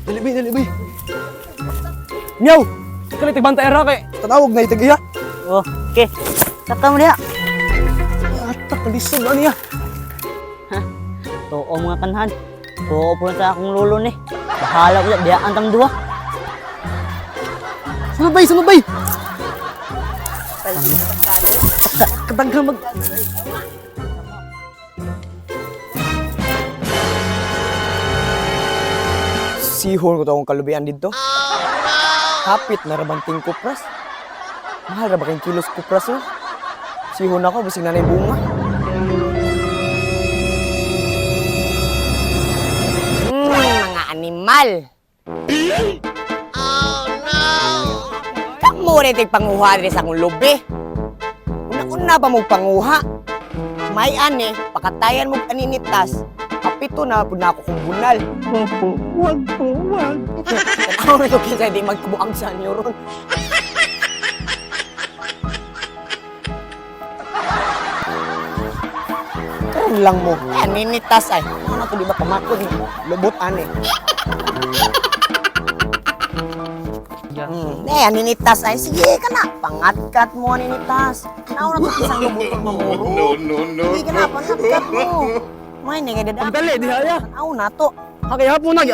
Dali bay, dali bay. Meow! Kali tigbantay ra kay tanawag na itig iya. Oh, okay. Saka mo diha. Atak kalisod na niya. Tuo mga kanhan. Tuo po sa akong lolo ni. Bahala ko diha ang tam duwa. Sunod bay, sunod bay. Kadaghan mag. Sihor ko to akong kalubian dito. Hapit na rabanting kupras. Mahal ra ba kayong kilos kupras oh? Sihon ako, basig nanay bunga. Mga animal. Oh no! Kamo rin tig panguha diri sa akong lubi. Una-una pa mo panguha. May ane, pakatayan mo aninitas. Kapito na pud na ako kong bunal. Opo, wag po, wag. Tanaw rin ko kinsa di magkubuang sa inyo ron. Karon lang mo. Ay, aninitas ay. Ano to di ba pamakod? Lubot ane. Eh, aninitas ay. Sige ka na. Pangatkat mo aninitas. Nauna to isang lubuton mamuro. No, no, no. Sige ka na, pangatkat mo. May nagay dada. Dali, diha ya. Tanaw na to. Hakay hapon na.